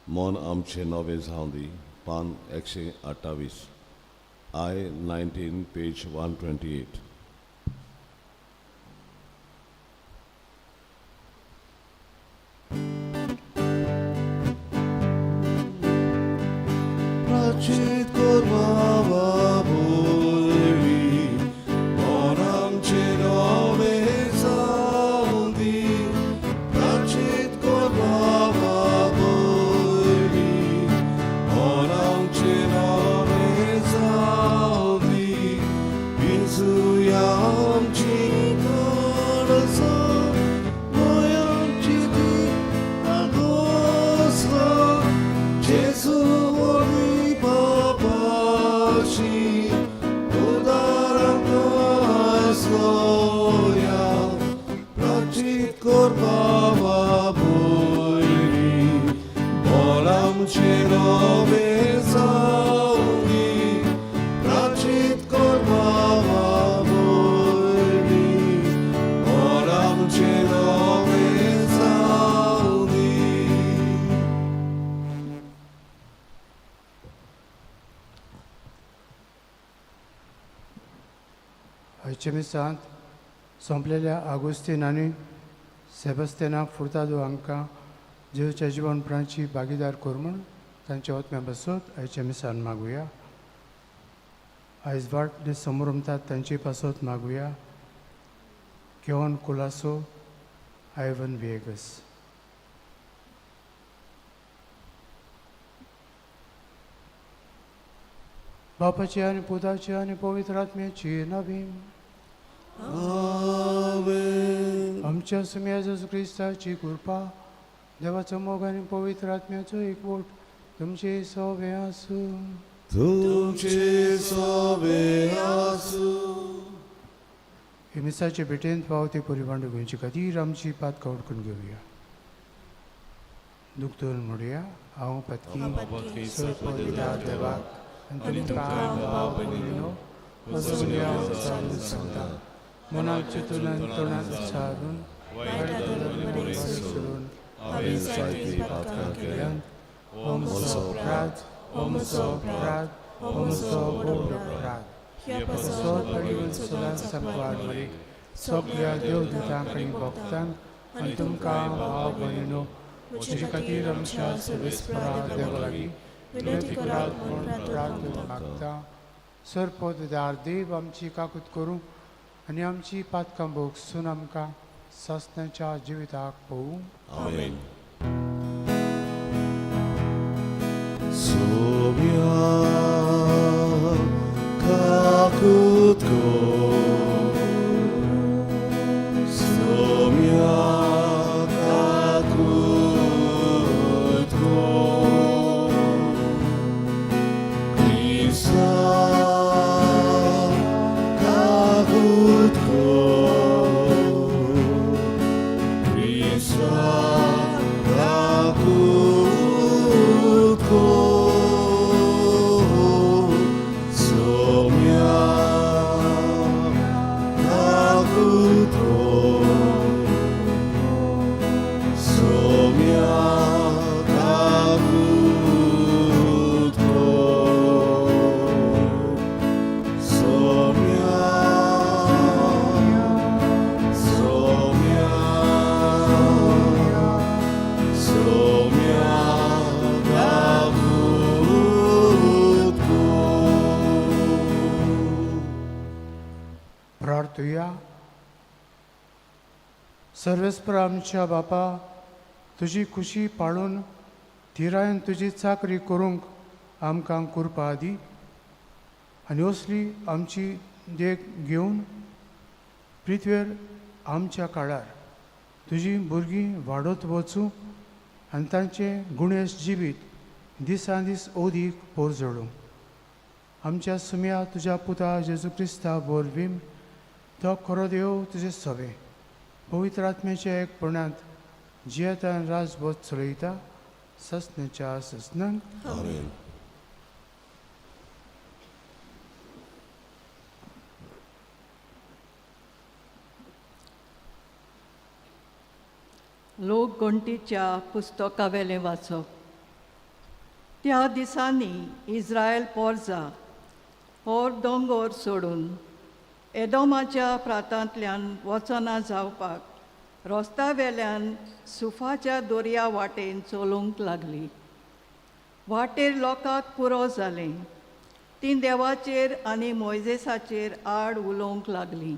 मन आमचें नवें जावं दी, पान 128, I 19, page 128. प्राचित करपा वरवीं मन आमचें नवें जावं दी, प्राचित करपा वरवीं मन आमचें नवें जावं दी, पिंजुया आमची काळजां, न्हय आमची ती आगोसलां, जेजू वरवीं पापाशी उदार आमकां आयसलोया, प्राचित करपा वरवीं मन आमचें नवें जावं दी, प्राचित करपा वरवीं मन आमचें नवें जावं दी. आयच्या मिसांत सोंपलेल्या आगुस्तीन आनी सेबस्तेना फुर्तादो हांकां जेजूच्या जिवनपणाची भागीदार कर म्हूण तांच्या ओतम्या पासत आयच्या मिसान मागुया. आयज वाट जे समोर उमतात तांचे पासत मागुया. केवन कुलासो, आयवन विएगस. बापाची आनी पुताची आनी पवित्र आत्म्याची नवीन. आमेन. आमच्या सुम्या जेजू क्रिस्ताची कृपा, देवाचो मोग आनी पवित्र आत्म्याचो एकवट तुमचे सोबे आसूं. तुमचे सोबे आसूं. हे मिसाचे भेटेंत फावो ती परिभांड घेवचे खातीर आमची पातकां उडकून घेवया. दुखतून म्हणुया, हांव पत्की सर्वपदिदार देवाक आनी तुमकां भाव भयणीनो वचून हांव सांगता, मनात चिंतून आनी तोंडात उच्चारून वायट बरें सोडून हांवें जायतीं पातकां केल्यांत. हो म्हजो अपराध, हो म्हजो अपराध, हो म्हजो व्हड अपराध. ह्या पासत पडिवन सदांच सांकवार मरीक सगळ्या देवदूतांक आनी भक्तांक आनी तुमकां भाव भयणीनो म्हजे खातीर आमच्या सर्वेस्परा देवा लागीं विनंती करात म्हूण प्रार्थना मागता. सरपददार देव आमची काकूत करूं आनी आमची पातकां भोगसून आमकां सासणाच्या जिविताक पळोवं. आमेन. सोम्या काकूत कर, सोम्या काकूत कर, क्रिस्ता काकूत कर, क्रिस्ता काकूत कर, सोम्या काकूत कर, सोम्या काकूत कर, सोम्या, सोम्या, सोम्या काकूत कर. प्रार्थुया. सर्वेस्पर आमच्या बापा, तुजी खुशी पाळून थिरायन तुजी चाकरी करूंक आमकां कृपा दी आनी असली आमची देख घेवन पृथ्वेर आमच्या काळार तुजी भुरगीं वाडत वचूं आनी तांचें गुणेस जिवीत दिसान दीस अदीक पोरजळूं. आमच्या सुम्या तुज्या पुता जेजू क्रिस्ता वरवीं, तो खरो देव तुजे सवे पवित्र आत्म्याच्या एकपणांत जियेतान राजबोध चलयता ससनेच्या ससनांक. आमेन. लोकगणतीच्या पुस्तकावेलें वाचप. त्या दिसांनी इस्रायल पोरजा होर दोंगोर सोडून एदोमाच्या प्रातांतल्यान वचना जावपाक रस्त्यावेल्यान सुफाच्या दर्या वाटेन चलूंक लागली. वाटेर लोकांक पुरो जालें. तीं देवाचेर आनी मोयजेसाचेर आड उलोवंक लागलीं.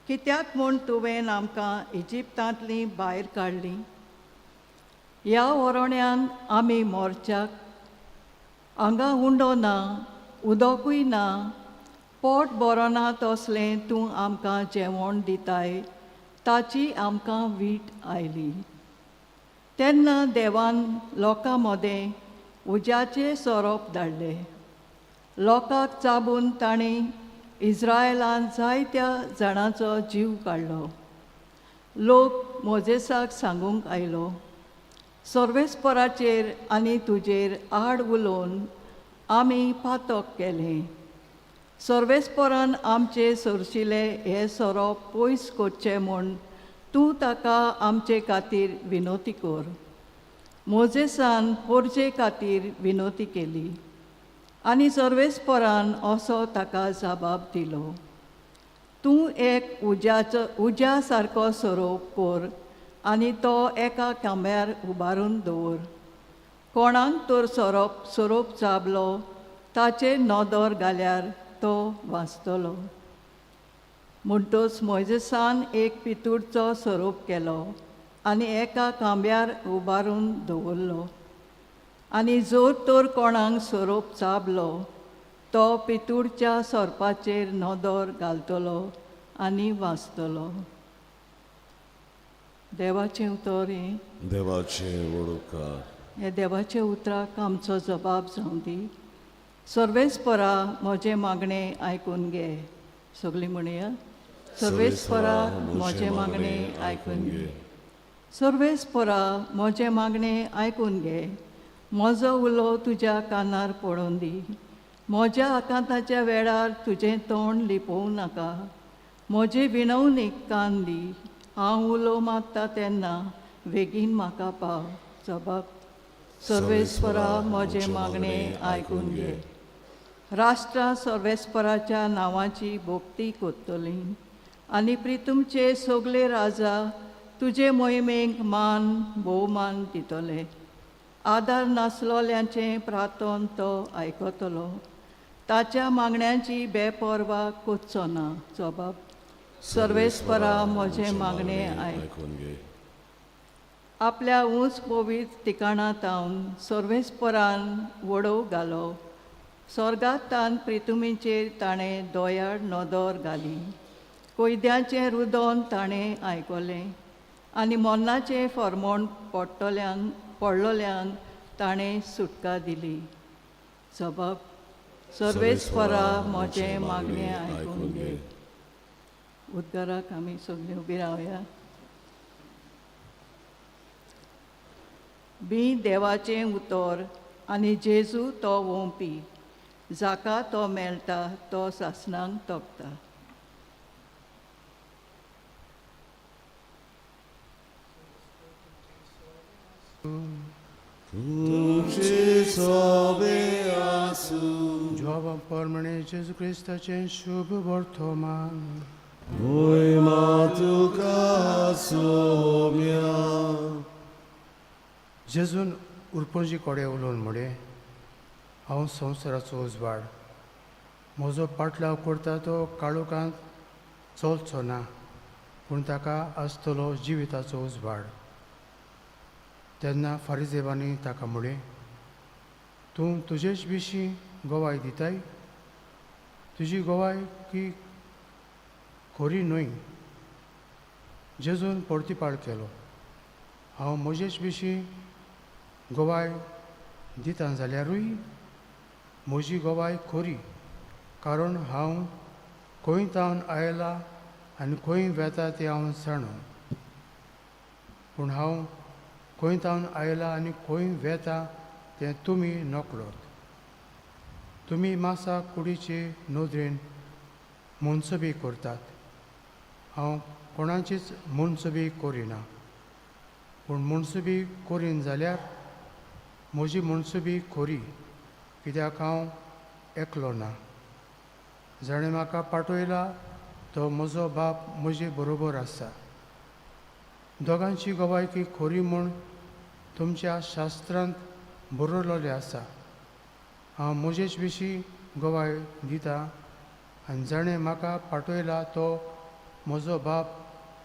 कित्याक म्हूण तुवें आमकां इजिप्तांतलीं भायर काडलीं? ह्या वरोण्यान आमी मोर्चाक हांगा उंडो ना, उदकूय ना, पोट बरो ना तसलें तूं आमकां जेवण दिताय ताची आमकां वीट आयली. तेन्ना देवान लोकां मदें उज्याचे सोरोप धाडले. लोकांक चाबून तांणी इस्रायलान जायत्या जाणांचो जीव काडलो. लोक मोजेसाक सांगूंक आयलो, सर्वेस्पराचेर आनी तुजेर आड उलोवन आमी पातक केलें. सर्वेस्परान आमचे सरशिले हे सोरोप पयस करचे म्हूण तूं ताका आमचे खातीर विनोती कर. मोजेसान पोरजे खातीर विनोती केली आनी सर्वेस्परान असो ताका जबाब दिलो, तूं एक उज्याचो उज्या सारको सोरोप कर आनी तो एका खांब्यार उबारून दवर. कोणाक तर सोरोप सोरोप चाबलो ताचेर नदर घाल्यार तो वाचतलो. म्हणटच मोयजेसान एक पितूळचो सोरोप केलो आनी एका खांब्यार उबारून दवरलो. आनी जर तर कोणाक सोरोप चाबलो तो पितूळच्या सोरपाचेर नदर घालतलो आनी वाचतलो. देवाचें उतर हें. देवाचे वडुकार. हे देवाच्या उतराक आमचो जबाब जावं दी. सर्वेस्परा म्हजें मागणें आयकून घे. सगळीं म्हणया, सर्वेस्परा म्हजें मागणें आयकून घे. सर्वेस्परा म्हजें मागणें आयकून घे. म्हजो उलो तुज्या कानार पडून दी. म्हज्या आकांताच्या वेळार तुजें तोंड लिपोवं नाका. म्हजे विनवणीक कान दी. हांव उलो मारता तेन्ना बेगीन म्हाका पाव. जबाब, सर्वेस्परा म्हजें मागणें आयकून घे. राष्ट्रां सर्वेस्पराच्या नांवाची भोक्ती करतलीं आनी प्रितुमचे सगळे राजा तुजे मोहिमेक मान भोवमान दितले. आदार नासलोल्यांचें प्रार्थन तो आयकतलो. ताच्या मागण्यांची बेपर्वा करचो ना. जबाब, सर्वेस्परा म्हजें मागणें आयक. आयकून घे. आपल्या ऊंच पवित्र ठिकाणां तावन सर्वेस्परान वडोव घालो. स्वर्गांत प्रितुमीचेर ताणें दोयाळ नदर घाली. कोयद्याचें रुदोन ताणें आयकलें आनी मरणाचें फॉर्मोण पडटल्यांक पडलोल्यांक ताणें सुटका दिली. जबाब, सर्वेस्परा म्हजें मागणें आयकून घे. उद्गाराक आमी सगळीं उबी रावया. बी देवाचें उतर आनी जेजू तो वोंपी, जाका तो मेळटा तो सासणाक तोपता. तुमचे सोबे आसूं. जोवा परमणे जेजू क्रिस्ताचें शुभ वर्तमान. मोहिमा तुका सोम्या. जेजून उरपंजी कडेन उलोवन म्हळें, हांव संवसाराचो उजवाड. म्हजो पाटलाव करता तो काळोखांत चलचो ना, पूण ताका आसतलो जिविताचो उजवाड. तेन्ना फारिजेवांनी ताका म्हळें, तूं तुजेच विशीं गवाय दिताय, तुजी गवाय की खरी न्हय. जेजून परतिपाळ केलो, हांव म्हजेच विशीं गवाय दिता जाल्यारूय म्हजी गवाय खरी, कारण हांव खंय तावन आयला आनी खंय वेता तें हांव जाणा. पूण हांव खंय तावन आयला आनी खंय वेता तें तुमी नकळत. तुमी मासा कुडीचे नदरेन मनसबी करतात, हांव कोणाचीच मनसबी करिना. पूण मनसबी करीन जाल्यार म्हजी मनसुबी खोरी, कित्याक हांव एकलो ना. जाणें म्हाका पाठयला तो म्हजो बाप म्हजे बरोबर आसा. दोगांची गवायकी खोरी म्हूण तुमच्या शास्त्रांत बरयलेलें आसा. हांव म्हजेच विशीं गवाय दिता आनी जाणें म्हाका पाठयला तो म्हजो बाप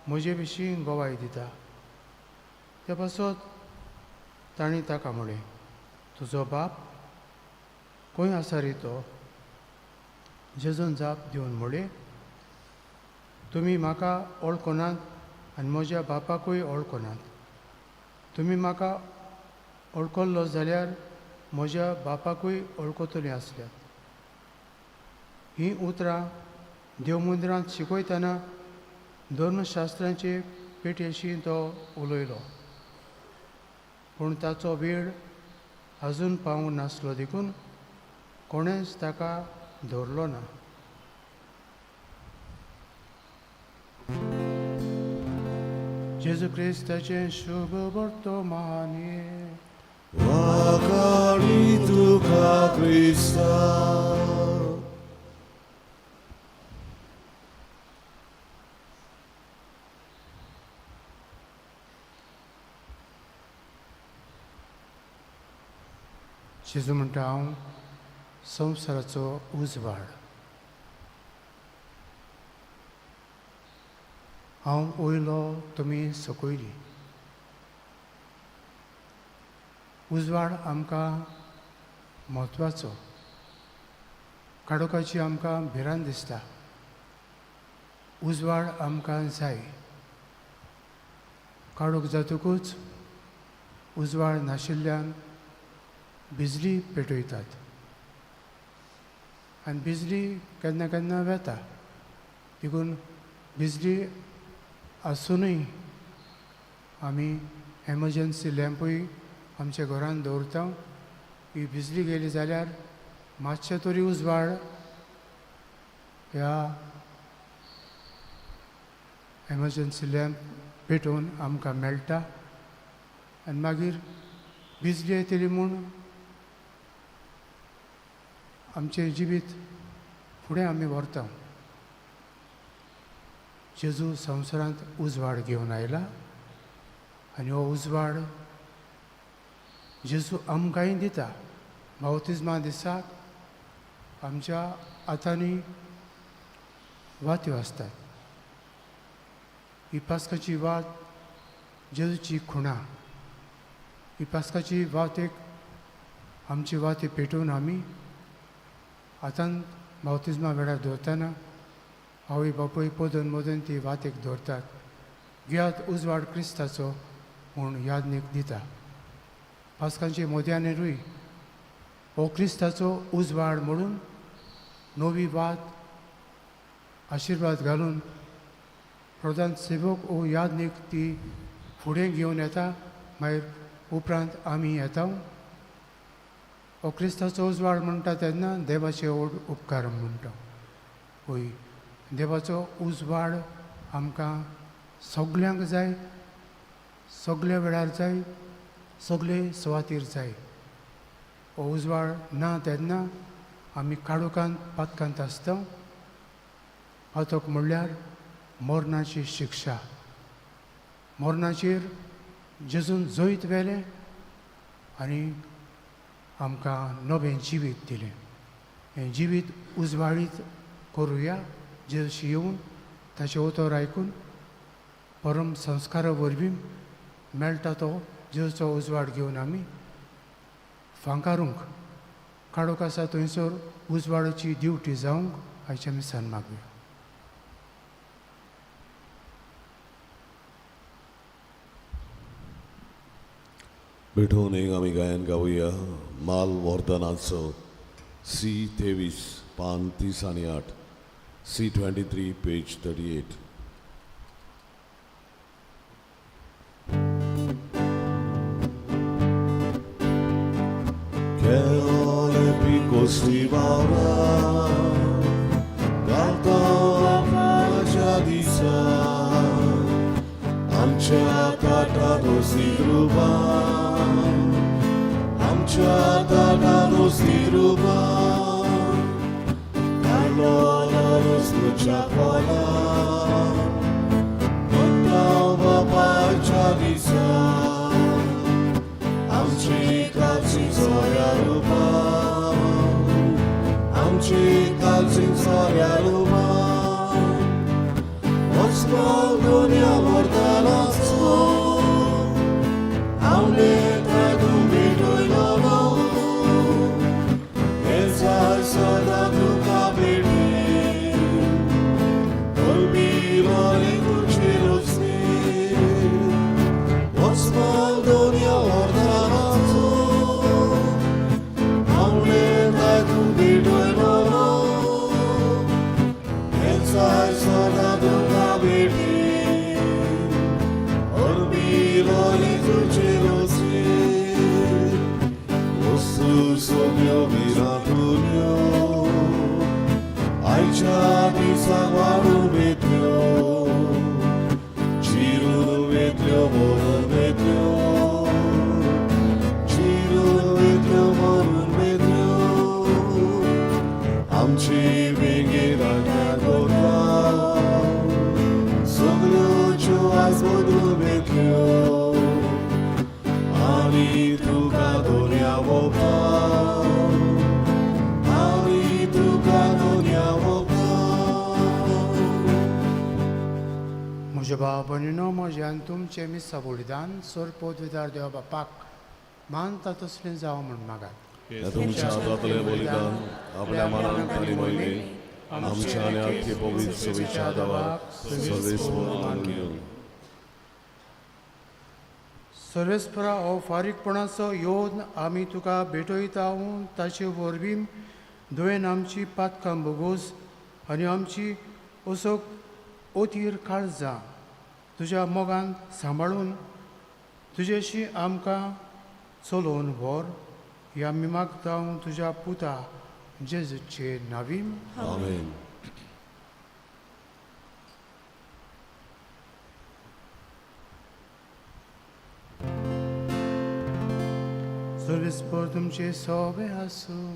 म्हजे विशीं गवाय दिता. ते पासत तांणी ताका म्हळें, तुजो बाप खंय आसा रे तो? जेजून जाप दिवन म्हळें, तुमी म्हाका वळखनात आनी म्हज्या बापाकूय वळखनात. तुमी म्हाका वळखल्लो जाल्यार म्हज्या बापाकूय वळखतलीं आसल्यात. हीं उतरां देवमुंद्रांत शिकयतना धर्मशास्त्रांचे पेटेशी तो उलयलो, पूण ताचो वेळ आजून पावूंक नासलो देखून कोणेंच ताका धरलो ना. जेजू क्रिस्ताचें शुभ वर्तमान. वाखाणी तुका क्रिस्ता. जेजू म्हणटा, हांव संवसाराचो उजवाड. हांव वयलो, तुमी सकयली. उजवाड आमकां म्हत्वाचो. काळोखाची आमकां भिरांत दिसता. उजवाड आमकां जाय. काळोख जातकूच उजवाड नाशिल्ल्यान बिजली पेटयतात आनी बिजली केन्ना केन्ना वेता. देखून बिजली आसुनूय आमी एमर्जन्सी लॅम्पूय आमच्या घरान दवरता. ही बिजली गेली जाल्यार मातशें तरी उजवाड ह्या एमर्जन्सी लॅम्प पेटोवन आमकां मेळटा. आनी मागीर बिजली येतली म्हूण आमचें जिवीत फुडें आमी व्हरता. जेजू संवसारांत उजवाड घेवन आयला आनी हो उजवाड जेजू आमकांय दिता. बावतिज्मा दिसाक आमच्या हातांनी वात्यो आसतात. ही पास्काची वात जेजूची खुणा. ही पास्काची वात एक आमची वाती पेटोवन आमी हातान बावतिज्मा वेळार दवरतना आवय बापूय पदून मदून ती वातेक दवरतात. घेयात उजवाड क्रिस्ताचो म्हूण यादनीक दिता. पास्कांचे मोदयानेरूय हो क्रिस्ताचो उजवाड म्हणून नवी वात आशिर्वाद घालून प्रधान सेवक हो यादनीक ती फुडें घेवन येता. मागीर उपरांत आमी येता. हो क्रिस्ताचो उजवाड म्हणटा तेन्ना देवाचे ओड उपकार म्हणटा. हय, देवाचो उजवाड आमकां सगल्यांक जाय, सगल्या वेळार जाय, सगले सुवातीर जाय. हो उजवाड ना तेन्ना आमी काळोखांत पातकांत आसता. पातक म्हणल्यार मरणाची शिक्षा. मरणाचेर जेजून जैत व्हेलें आनी आमकां नवें जिवीत दिलें. हें जिवीत उजवाडीत करुया. जेजूशी येवन ताचें उतर आयकून परम संस्कारा वरवीं मेळटा तो जेजूचो उजवाड घेवन आमी फांकारूंक काळोख आसा थंयसर उजवाडाची दिवटी जावंक आयच्या मिसान मागया. भेटून एक आमी गायन गावया माल वर्धनाचो सी 23 पान 30 आनी 8, C 23 page 38. Che piccoli vaura canto pace di sa आमच्या ताटा दोसी कृपा. आमच्या ताटा नुस्ती रुपा काडलो तुज्या पोला बापाच्या दिसा आमची कालची सोऱ्या रुपा आमची कालची सोऱ्या रुपा वचपाक दुनिया व्हरतानाचो आवडे तूं भेटयलो हें जाय सदां तुका भेटी तोलबी तुजी रुचनी वचपाक दुनिया व्हरतानाचो आवडे तूं भेटयलो हें जाय सदां तुका भेटी Orbiloli तुझे रोसी वस्तू सगळ्यो विरातुल्यो आयच्या दिसाक वाडून वेतल्यो चिरून वेतल्यो मरून वेतल्यो चिरून वेतल्यो मरून वेतल्यो आमची बेगीन आज्ञा करता सगळ्यो ज्यो आज बदलून वेतल्यो आनी तुका दोनया वोपता आनी तुका दोनया वोपता. म्हज्या भाव भयणीनो, म्हजें आनी तुमचें मिसा बलिदान सोर पदवीदार देवा बापाक मानता तसलें जावं म्हूण मागात. ह्या तुमच्या हातांतलें बलिदान आपल्या मनाक आनी मोहिनी आमच्या आनी आख्खे पवित्र सवेच्या देवाक सर्वेस्पर मानून घेवं. सर्वेस्परा, हो फारीकपणाचो येवन आमी तुका भेटयता. ताचे वरवीं दुयेन आमची पातकां भोगोस आनी आमची असोक ओतीर काळजां तुज्या मोगान सांबाळून तुजेशी आमकां चलोवन व्हर. ही आमी मागता तुज्या पुता जेजूचे नावीम. आमेन. सर्वेस्पर तुमचे सोबे आसूं.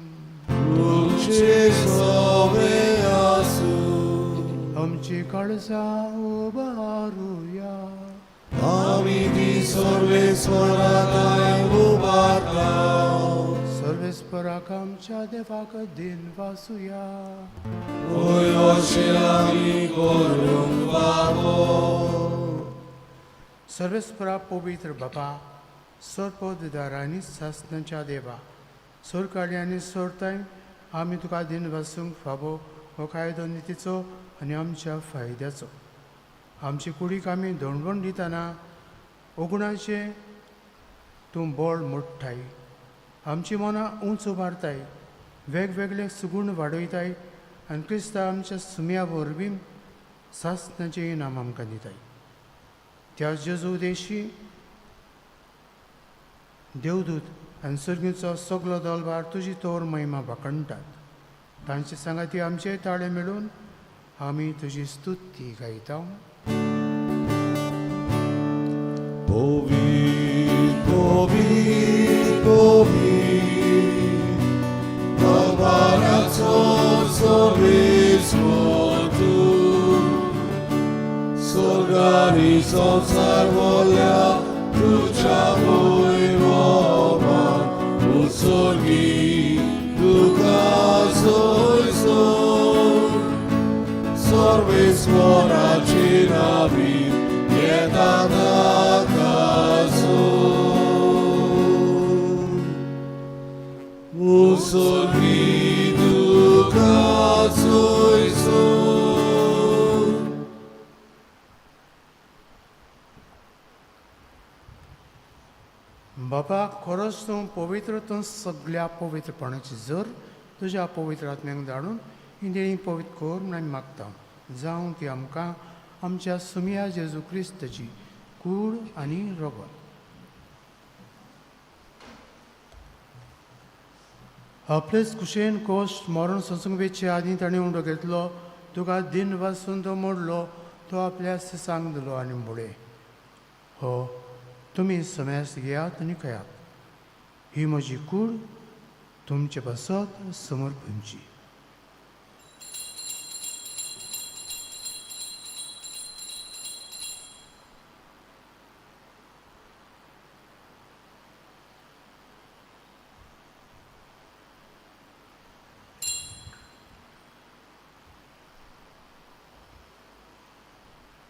तुमचे सोबे आसूं. आमची काळजां उबारुया. आमी ती सर्वेस्परा उबारता. सर्वेस्पराक आमच्या देवाक दिन वासुया. होय, अशें आमी करूंक फावो. सर्वेस्परा, पवित्र बाबा, सरपददार आनी सासणाच्या देवा, सोरकाडी आनी सोरताय आमी तुका दिन वासूंक फावो. हो कायदो नितीचो आनी आमच्या फायद्याचो. आमची कुडीक आमी दोणवण दितना ओगुणाचें तूं बळ मोडटाय, आमची मनां उंच उबारताय, वेगवेगळे सुगूण वाडयताय आनी क्रिस्ता आमच्या सुम्या वरवीं सासणाचें इनाम आमकां दिताय. त्या जेजू देशी देवदूत आनी सर्गीचो सगलो दलबार तुजी तोर महिमा वाखणटात. तांचे सांगाती आमचे ताळे मेळून आमी तुजी स्तुती गायता. पवित्र, पवित्र, पवित्र, दरबाराचो सर्वेस्पर तूं. स्वर्ग आनी संवसार भरल्या तुज्या वैभवान. उत्सर्गी तुका सोयसोय. सर्वेस्पराचे नावीन येता ताका सोय. उत्सर्गी तुका सोयसोय. बाबा, खरोच तूं पवित्र, तूं सगल्या पवित्रपणाची जर तुज्या पवित्र आत्म्याक धाडून ही देणी पवित्र कर म्हूण आमी मागता. जावं ती आमकां आमच्या सुमिया जेजू क्रिस्ताची कूड आनी रगत. आपलेच कुशेन कोश्ट मरण सोंसूंक वेचे आदीं ताणें उंडो घेतलो, तुका दिन वासून तो मोडलो, तो आपल्या सिसांक दिलो आनी म्हणलें, हो तुमी समेस्त घेयात आनी खायात. ही म्हजी कूड तुमचे पासत समर्पणची.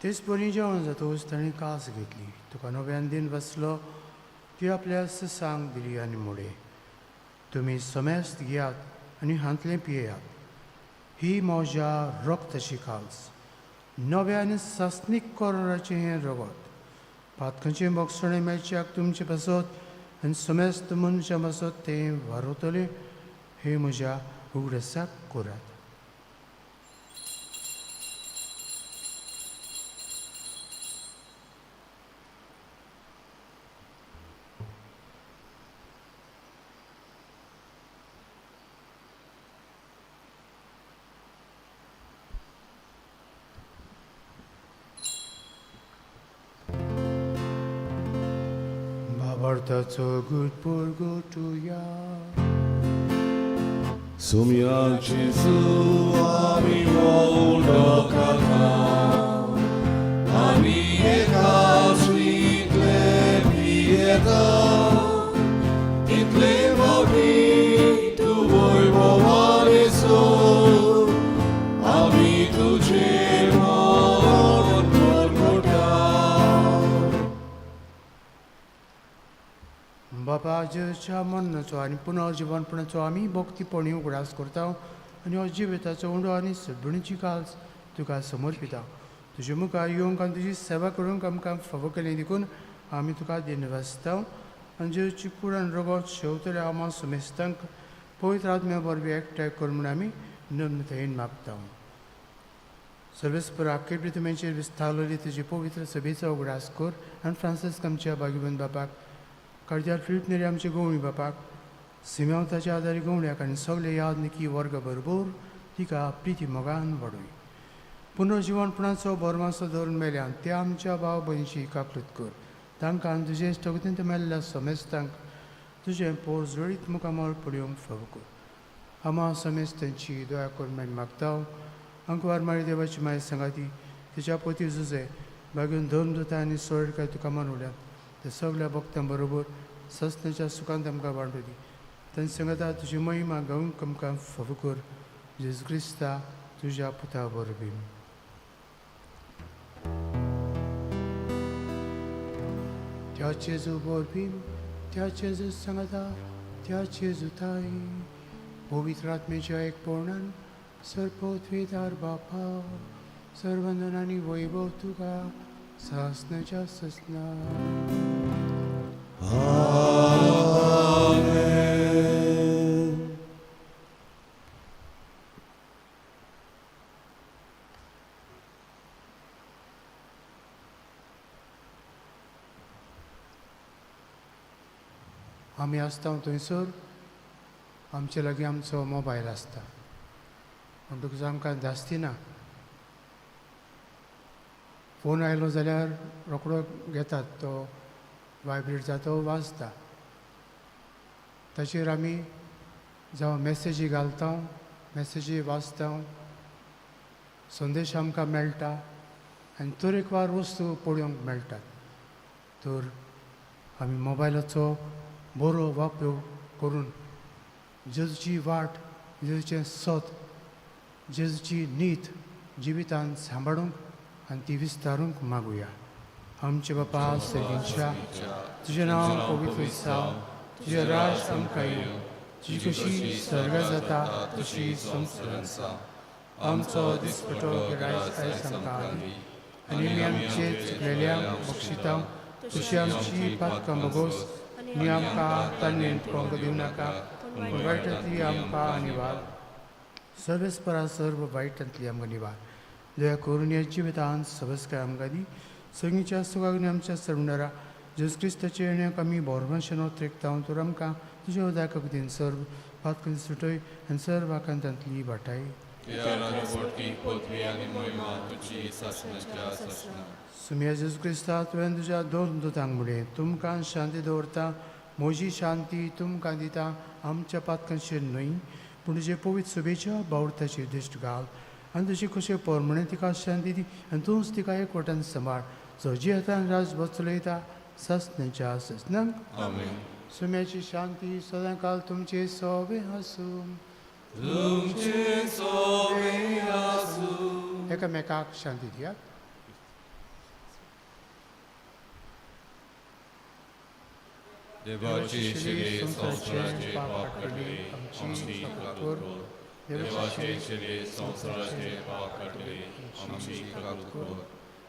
तेच परी जेवण जातकूच ताणें कास घेतली, तुका नव्यान दिन बसलो, ती आपल्या ससांक दिली आनी म्हणलें, तुमी समेस्त घेयात आनी हांतलें पियेयात. ही म्हज्या रक्ताची कास, नव्या आनी सासणीक कोराचें हें रगत. पातकांचें भोगसणें मेळच्याक तुमचे पासत आनी समेस्त मनशां पासत तें वारवतलें. हें म्हज्या उगडासाक करात. That's so good for go to ya. Sumya Jesu ami woldo kata, ami eka switle pieta, title vavi tu voi vovare so, ami tuje mon morgota. बाबा जेजूच्या मरणाचो आनी पुनर्जिवनपणाचो आमी भक्तीपणी उगडास करता आनी हो जिविताचो उंडो आनी सगळींची काल्स तुका समर्पिता. तुजे मुखार येवंक आनी तुजी सेवा करूंक आमकां फावो केली देखून आमी तुका दिनवासता. आनी जेजूची कूड आनी रगत शेवतल्या आमा समेस्तांक पवित्र आत्म्या वरवीं एकठांय कर म्हूण आमी नम्रतायेन मागता. सर्वेस्पर आख्खे पृथ्वीचेर विस्तारलेली तुजी पवित्र सभेचो उगडास कर आनी फ्रांसिस्क आमच्या भाग्यवंत बापाक, कार्दिनाल फिलीप नेरी आमचे गवळी बापाक, सिमेवताच्या आदारी गवळ्याक आनी सगळे यादनिकी वर्ग बरोबर तिका प्रिती मोगान वाडय. पुनर्जिवनपणाचो भरमासो धरून मेल्यान त्या आमच्या भाव भयणीची काकलूत कर. तांकां आनी तुजे स्थगतींत मेल्ल्या समेस्तांक तुजें पोरजळीत मुखामळ पळोवंक फावो कर. आमा समेस्तांची दया करून आमी मागता. अंकवार मारी देवाची माय सांगाती तिच्या पोती जुजे बागून धर्म दोता आनी सोड काय तुका मानवल्यात ते सगळ्या भक्तां बरोबर सस्नेच्या सुखांत आमकां वांटू दी. तांचे सांगता तुजी महिमा गावंक आमकां फावो कर. जेजू क्रिस्ता तुज्या पुता वरवीं. त्या जेजू वरवीं, त्या जेजू सांगता, त्या जेजू ताई पवित्र आत्मेच्या एकपणान सर्वपवित्र बापा सर्वंदन आनी वैभव तुका सासनाच्या ससना. आमेन. आमी आसता थंयसर आमचे लागीं आमचो मोबायल आसता म्हणटकूच आमकां जास्ती ना. फोन आयलो जाल्यार रोकडो घेतात, तो वायब्रेट जाता, वाजता. ताचेर आमी जावं मॅसेजी घालता, मॅसेजी वाचता, संदेश आमकां मेळटा आनी तरेकवार वस्तू पळोवंक मेळटात. तर आमी मोबायलाचो बरो वापर करून जेजूची वाट, जेजूचें सत, जेजूची नीत जिवितान सांबाळूंक आनी ती विस्तारूंक मागुया. आमचे बापा सर्गींच्या, तुजें नांव पवित्र जावं, तुजें राज आमकां येवं, तुजी कशी सर्गां जाता तशी संवसारांत जावं. आमचो दिसपटो गिरायक आयज आमकां दी आनी आमी आमचे चुकलेल्यांक बक्षिता तशी आमची पातकां भोगोस आनी आमकां ताणें पळोवंक दिवं नाका, पूण वायटांतली आमकां निवार. सर्वेस्परा सर्व वायटांतली आमकां निवार. दया करून ह्या जिवितांत सबस्काय आमकां दी. सगळींच्या सुखाग्नी आमच्या सर्वणारा जेजू क्रिस्ताचे येण्याक आमी बोरमाशेन ओत्रेकता. तर आमकां तुज्या उदकाक दीन सर्व पातकां सुटय आनी सर्व आकांतांतली वाटाय. सुमिया जेजू क्रिस्ता, तुवें तुज्या दोन दुतांक म्हणलें, तुमकां शांती दवरता, म्हजी शांती तुमकां दिता आमच्या पातकांचेर न्हय पूण तुजे पवित्र सभेच्या बावडताचेर दिश्ट घाल आनी तुजे कशें परमणें तिका शांती दी आनी तूंच तिका एकवटान सांबाळ जो जियेतान राजभर चलयता ससनेच्या ससनांक. आमेन. सुम्याची शांती सदांकाल तुमचे सोबे आसूं. तुमचे सोबे आसूं. एकामेकाक शांती दियात. देवाची शिरे संवसाराचे पाप काडले आमची काकूत कर. देवाचे शिरे संवसाराचे पाप काडले आमची काकूत कर.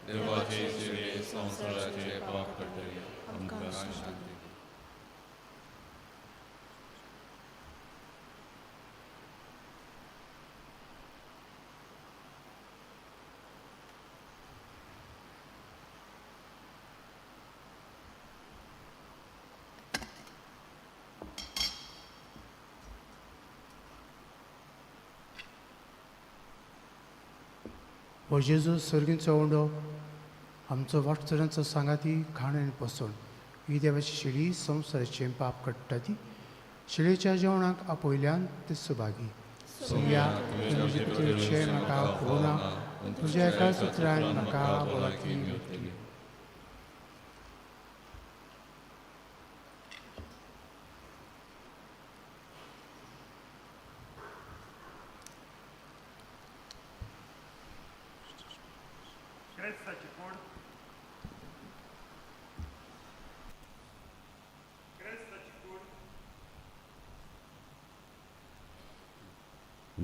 देवाचे शिरे संवसाराचे पाप काडले आमकां शांती दी. हो जेजू सर्गींचो उंडो आमचो वाटचरांचो सांगाती खाण आनी पसण ही देवाची शेळी संवसाराचें पाप काडटा ती शेळीच्या जेवणाक आपयल्यान ते सुभागी. सोमया तुमचे म्हाका पळोवना तुज्या एका सुत्रान म्हाका भलायकी मेळटली.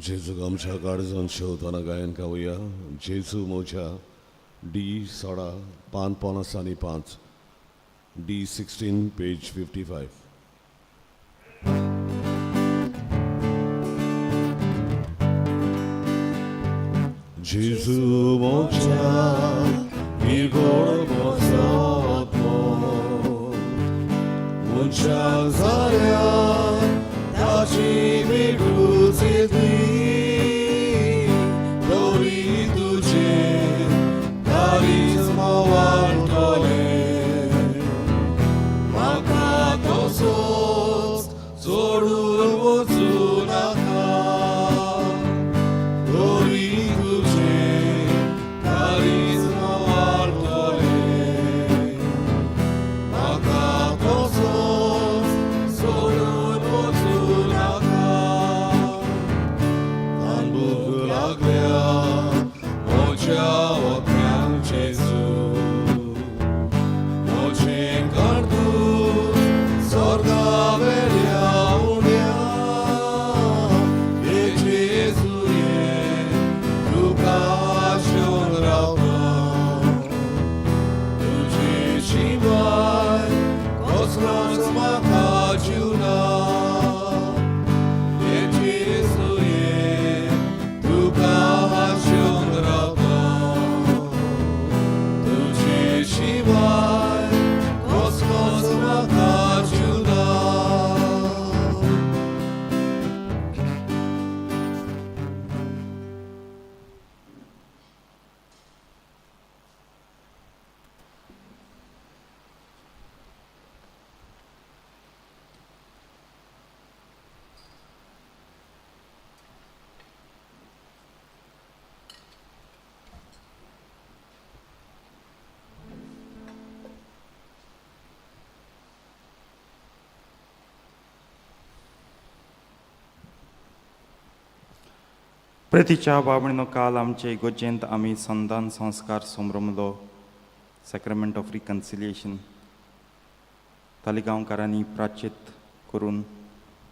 जेजूक आमच्या काळजान शेवतना गायन गावया. जेजू मोज्या डी 16 पान 50 आनी 5 डी 16 पेज 55. जेजू मोज्या निगोड बसत मनशाक जाल्या ताची वेगळूच येतली तरी तुजे काळीज मोवाळटलें म्हाका तसोच सोडून वचूं नाका तरी तुजें काळीज मोवाळटलें म्हाका तसोच सोडून वचूं नाका. तान भूक लागल्या म्हज्या ओत्यांक जेजू म्हजें काडून स्वर्गा वेल्या उण्या हे जेजू ये तुका आशेवन रावता तुजे शिवाय कसलोच म्हाका जीव ना. हे जेजू ये तुका आशेवन रावता तुजे शिवाय कसलोच म्हाका जीव ना. प्रतीच्या बाबणीनो काल आमचे इगोजेंत आमी संदान संस्कार संभ्रमलो सॅक्रमेंट ऑफ रिकन्सिलिएशन तालिगांवकारांनी प्राचित करून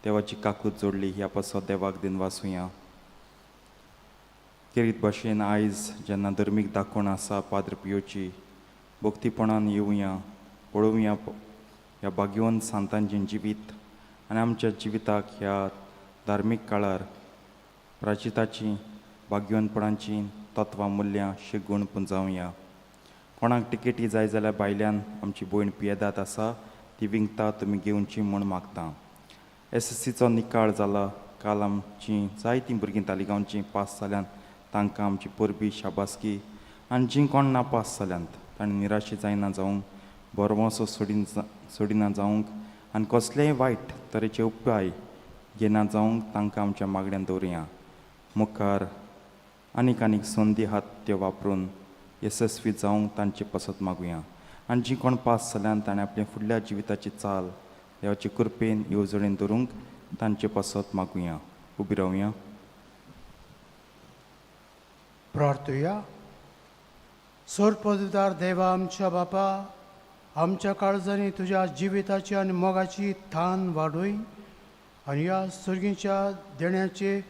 देवाची काकूत जोडली ह्या पासत देवाक दिनवासुया. खेरीत भाशेन आयज जेन्ना धर्मीक दाखोवण आसा पाद्र पियोची भक्तीपणान येवया पळोवया ह्या भाग्यवंत सांतांचें जिवीत आनी आमच्या जिविताक ह्या धार्मीक काळार प्राचिताची भाग्यवंतपणाची तत्वां मुल्यां शिगूण पुंजावया. कोणाक तिकेटी जाय जाल्यार भायल्यान आमची भयण पियेदात आसा ती विंकता तुमी घेवची म्हूण मागता. एस एस सीचो निकाळ जाला काल आमची जायतीं भुरगीं तालिगांवचीं पास जाल्यान तांकां आमची परबी शाबासकी आनी जीं कोण ना पास जाल्यांत तांणी निराशी जायना जावंक भरवंसो सोडिना जावंक आनी कसलेय वायट तरेचे उपाय घेना जावंक तांकां आमच्या मागण्यान दवरुया. मुखार आनीक आनीक संदी आहात त्यो वापरून येसस्वी जावंक तांचे पसत मागुया. आनी जीं कोण पास जाल्यान ताणें आपल्या फुडल्या जिविताची चाल देवाचे कृपेन येवजणेन दवरूंक तांचे पसत मागुया. उबी रावया. प्रार्थुया. सोरपदुदार देवा आमच्या बापा, आमच्या काळजांनी तुज्या जिविताची आनी मोगाची थान वाडय आनी ह्या सर्गीच्या देण्याचे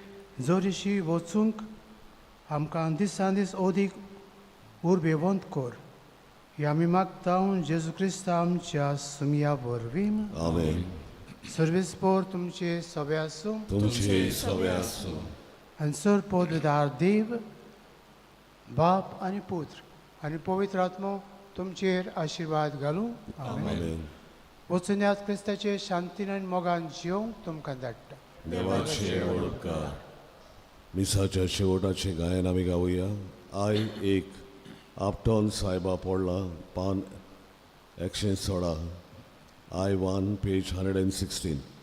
जोरीशी वचूंक आमकां दिसान दीस अदीक उर्बेवंत कर. ही आमी मागता जेजू क्रिस्ता आमच्या सुमया वरवीं. आमेन. सर्वीस पोर तुमचे सगळे आसूं. तुमचे सवे आसूं. आनी सर पवित्र देव बाप आनी पुत्र आनी पवित्र आत्मो तुमचेर आशिर्वाद घालूं. आमेन. आमेन. वचून याद क्रिस्ताचे शांतीन आनी मोगान जिवंक तुमकां धाडटा. देवाचे उपकार. मिसाच्या शेवटाचें गायन आमी गावया. I एक आपटॉन सायबा पडला, पान 116, I 1, page 116.